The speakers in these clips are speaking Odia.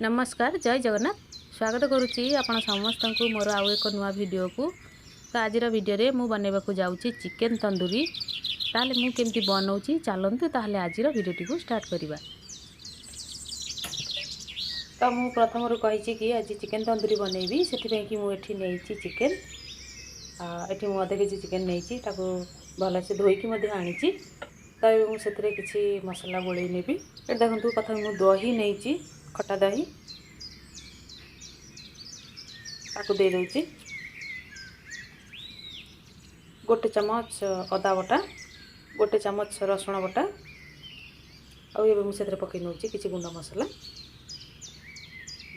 ନମସ୍କାର, ଜୟ ଜଗନ୍ନାଥ। ସ୍ୱାଗତ କରୁଛି ଆପଣ ସମସ୍ତଙ୍କୁ ମୋର ଆଉ ଏକ ନୂଆ ଭିଡ଼ିଓକୁ। ତ ଆଜିର ଭିଡ଼ିଓରେ ମୁଁ ବନେଇବାକୁ ଯାଉଛି ଚିକେନ୍ ତନ୍ଦୁରୀ। ତାହେଲେ ମୁଁ କେମିତି ବନଉଛି, ଚାଲନ୍ତୁ ତାହେଲେ ଆଜିର ଭିଡ଼ିଓଟିକୁ ଷ୍ଟାର୍ଟ କରିବା। ତ ମୁଁ ପ୍ରଥମରୁ କହିଛି କି ଆଜି ଚିକେନ୍ ତନ୍ଦୁରୀ ବନେଇବି, ସେଥିପାଇଁ କି ମୁଁ ଏଠି ନେଇଛି ଚିକେନ୍। ଏଠି ମୁଁ ଅଧ କେଜି ଚିକେନ୍ ନେଇଛି, ତାକୁ ଭଲସେ ଧୋଇକି ମଧ୍ୟ ଆଣିଛି। ତ ଏବେ ମୁଁ ସେଥିରେ କିଛି ମସଲା ଗୋଳେଇ ନେବି। ଏଠି ଦେଖନ୍ତୁ, ପ୍ରଥମେ ମୁଁ ଦହି ନେଇଛି, ଖଟା ଦହି, ତାକୁ ଦେଇଦେଉଛି। 1 ଚାମଚ ଅଦା ବଟା, 1 ଚାମଚ ରସୁଣ ବଟା, ଆଉ ଏବେ ମୁଁ ସେଥିରେ ପକାଇ ନେଉଛି କିଛି ଗୁଣ୍ଡ ମସଲା।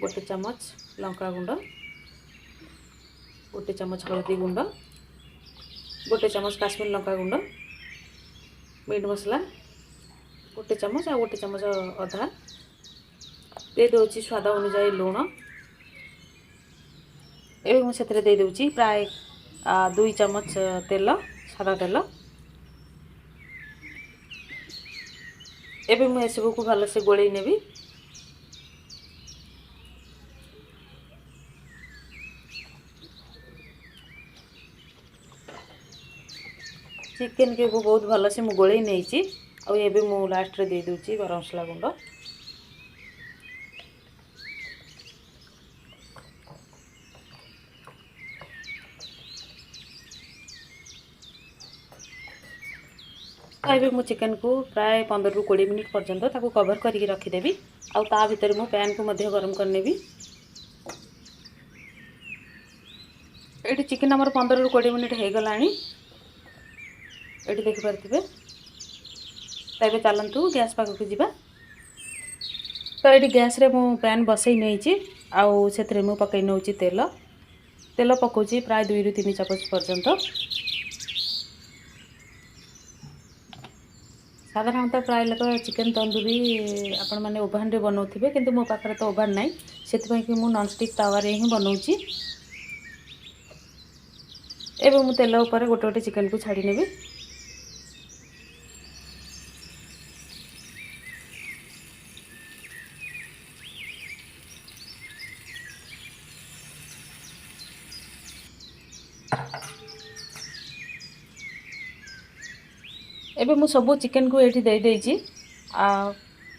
1 ଚାମଚ ଲଙ୍କା ଗୁଣ୍ଡ, 1 ଚାମଚ ହଳଦୀ ଗୁଣ୍ଡ, 1 ଚାମଚ କାଶ୍ମୀର ଲଙ୍କା ଗୁଣ୍ଡ, ମିଟ୍ ମସଲା 1 ଚାମଚ ଆଉ 1 ଚାମଚ ଅଦା ଦେଇଦେଉଛି। ସ୍ୱାଦ ଅନୁଯାୟୀ ଲୁଣ। ଏବେ ମୁଁ ସେଥିରେ ଦେଇଦେଉଛି ପ୍ରାୟ 2 ଚାମଚ ତେଲ, ସାଦା ତେଲ। ଏବେ ମୁଁ ଏସବୁକୁ ଭଲସେ ଗୋଳେଇ ନେବି। ଚିକେନ୍କୁ ବହୁତ ଭଲସେ ମୁଁ ଗୋଳେଇ ନେଇଛି, ଆଉ ଏବେ ମୁଁ ଲାଷ୍ଟରେ ଦେଇଦେଉଛି ଗରମ ମସଲା ଗୁଣ୍ଡ। ତ ଏବେ ମୁଁ ଚିକେନ୍କୁ ପ୍ରାୟ 15ରୁ 20 ମିନିଟ୍ ପର୍ଯ୍ୟନ୍ତ ତାକୁ କଭର୍ କରିକି ରଖିଦେବି, ଆଉ ତା ଭିତରେ ମୁଁ ପ୍ୟାନ୍କୁ ମଧ୍ୟ ଗରମ କରିନେବି। ଏଇଠି ଚିକେନ୍ ଆମର 15ରୁ 20 ମିନିଟ୍ ହେଇଗଲାଣି, ଏଠି ଦେଖିପାରୁଥିବେ। ତ ଏବେ ଚାଲନ୍ତୁ ଗ୍ୟାସ୍ ପାଖକୁ ଯିବା। ତ ଏଇଠି ଗ୍ୟାସ୍ରେ ମୁଁ ପ୍ୟାନ୍ ବସେଇ ନେଇଛି, ଆଉ ସେଥିରେ ମୁଁ ପକାଇ ନେଉଛି ତେଲ। ତେଲ ପକାଉଛି ପ୍ରାୟ 2ରୁ 3 ଚାମଚ ପର୍ଯ୍ୟନ୍ତ। ସାଧାରଣତଃ ପ୍ରାୟ ଲୋକ ଚିକେନ୍ ତନ୍ଦୁରୀ ଆପଣମାନେ ଓଭାନରେ ବନାଉଥିବେ, କିନ୍ତୁ ମୋ ପାଖରେ ତ ଓଭାନ ନାହିଁ, ସେଥିପାଇଁ କି ମୁଁ ନନ୍ଷ୍ଟିକ୍ ତାୱାରେ ହିଁ ବନାଉଛି। ଏବେ ମୁଁ ତେଲ ଉପରେ ଗୋଟେ ଗୋଟେ ଚିକେନ୍କୁ ଛାଡ଼ି ନେବି। ଏବେ ମୁଁ ସବୁ ଚିକେନ୍କୁ ଏଇଠି ଦେଇଦେଇଛି, ଆଉ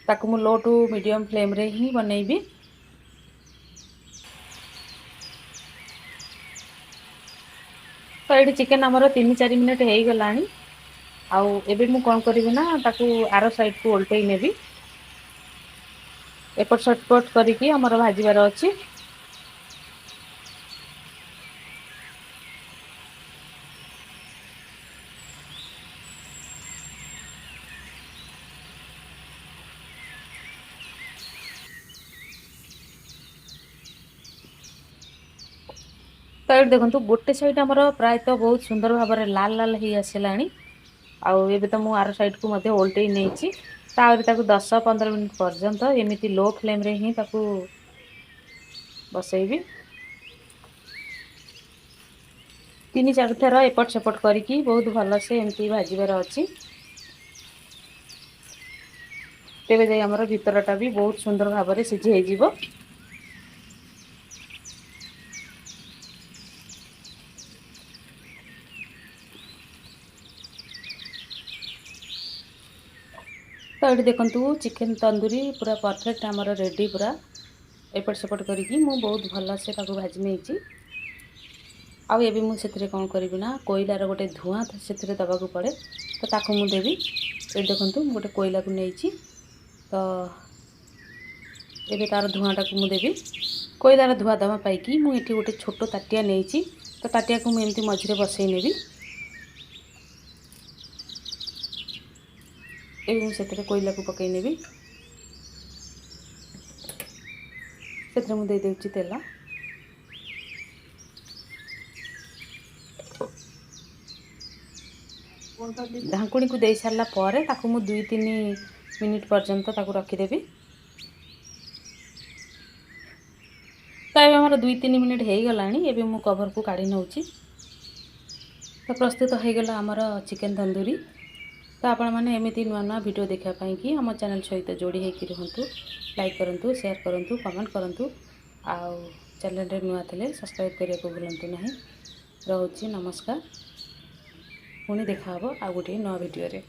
ତାକୁ ମୁଁ ଲୋ ଟୁ ମିଡ଼ିୟମ୍ ଫ୍ଲେମ୍ରେ ହିଁ ବନେଇବି। ତ ଏଇଠି ଚିକେନ୍ ଆମର 3 4 ମିନିଟ୍ ହେଇଗଲାଣି, ଆଉ ଏବେ ମୁଁ କ'ଣ କରିବି ନା ତାକୁ ଆର ସାଇଡ଼୍କୁ ଓଲଟେଇ ନେବି। ଏପଟ ସେପଟ କରିକି ଆମର ଭାଜିବାର ଅଛି। ତ ଏଇଠି ଦେଖନ୍ତୁ, ଗୋଟେ ସାଇଡ଼୍ ଆମର ପ୍ରାୟତଃ ବହୁତ ସୁନ୍ଦର ଭାବରେ ଲାଲ ଲାଲ ହେଇ ଆସିଲାଣି, ଆଉ ଏବେ ତ ମୁଁ ଆର ସାଇଡ଼୍କୁ ମଧ୍ୟ ଓଲଟେଇ ନେଇଛି। ତାପରେ ତାକୁ 10 15 ମିନିଟ୍ ପର୍ଯ୍ୟନ୍ତ ଏମିତି ଲୋ ଫ୍ଲେମ୍ରେ ହିଁ ତାକୁ ବସେଇବି। 3 4 ଥର ଏପଟ ସେପଟ କରିକି ବହୁତ ଭଲସେ ଏମିତି ଭାଜିବାର ଅଛି, ତେବେ ଯାଇ ଆମର ଭିତରଟା ବି ବହୁତ ସୁନ୍ଦର ଭାବରେ ସିଝି ହେଇଯିବ। ତ ଏଠି ଦେଖନ୍ତୁ, ଚିକେନ୍ ତନ୍ଦୁରୀ ପୁରା ପରଫେକ୍ଟ ଆମର ରେଡ଼ି। ପୁରା ଏପଟ ସେପଟ କରିକି ମୁଁ ବହୁତ ଭଲସେ ତାକୁ ଭାଜି ନେଇଛି। ଆଉ ଏବେ ମୁଁ ସେଥିରେ କ'ଣ କରିବି ନା କୋଇଲାର ଗୋଟେ ଧୂଆଁ ସେଥିରେ ଦେବାକୁ ପଡ଼େ, ତ ତାକୁ ମୁଁ ଦେବି। ଏଠି ଦେଖନ୍ତୁ, ମୁଁ ଗୋଟେ କୋଇଲାକୁ ନେଇଛି, ତ ଏବେ ତା'ର ଧୂଆଁଟାକୁ ମୁଁ ଦେବି। କୋଇଲାର ଧୂଆଁ ଦେବା ପାଇଁକି ମୁଁ ଏଠି ଗୋଟେ ଛୋଟ ତାଟିଆ ନେଇଛି, ତ ତାଟିଆକୁ ମୁଁ ଏମିତି ମଝିରେ ବସେଇ ନେବି। ଏବେ ମୁଁ ସେଥିରେ କୋଇଲାକୁ ପକାଇ ନେବି। ସେଥିରେ ମୁଁ ଦେଇଦେଉଛି ତେଲ। ଢାଙ୍କୁଣୀକୁ ଦେଇ ସାରିଲା ପରେ ତାକୁ ମୁଁ 2 3 ମିନିଟ୍ ପର୍ଯ୍ୟନ୍ତ ତାକୁ ରଖିଦେବି। ତ ଏବେ ଆମର 2 3 ମିନିଟ୍ ହେଇଗଲାଣି, ଏବେ ମୁଁ କଭରକୁ କାଢ଼ି ନେଉଛି। ତ ପ୍ରସ୍ତୁତ ହେଇଗଲା ଆମର ଚିକେନ୍ ତନ୍ଦୁରୀ। ତ ଆପଣମାନେ ଏମିତି ନୂଆ ନୂଆ ଭିଡ଼ିଓ ଦେଖିବା ପାଇଁକି ଆମ ଚ୍ୟାନେଲ୍ ସହିତ ଯୋଡ଼ି ହେଇକି ରୁହନ୍ତୁ। ଲାଇକ୍ କରନ୍ତୁ, ସେୟାର କରନ୍ତୁ, କମେଣ୍ଟ କରନ୍ତୁ ଆଉ ଚ୍ୟାନେଲ୍ରେ ନୂଆ ଥିଲେ ସବସ୍କ୍ରାଇବ୍ କରିବାକୁ ଭୁଲନ୍ତୁ ନାହିଁ। ରହୁଛି, ନମସ୍କାର। ପୁଣି ଦେଖାହେବ ଆଉ ଗୋଟିଏ ନୂଆ ଭିଡ଼ିଓରେ।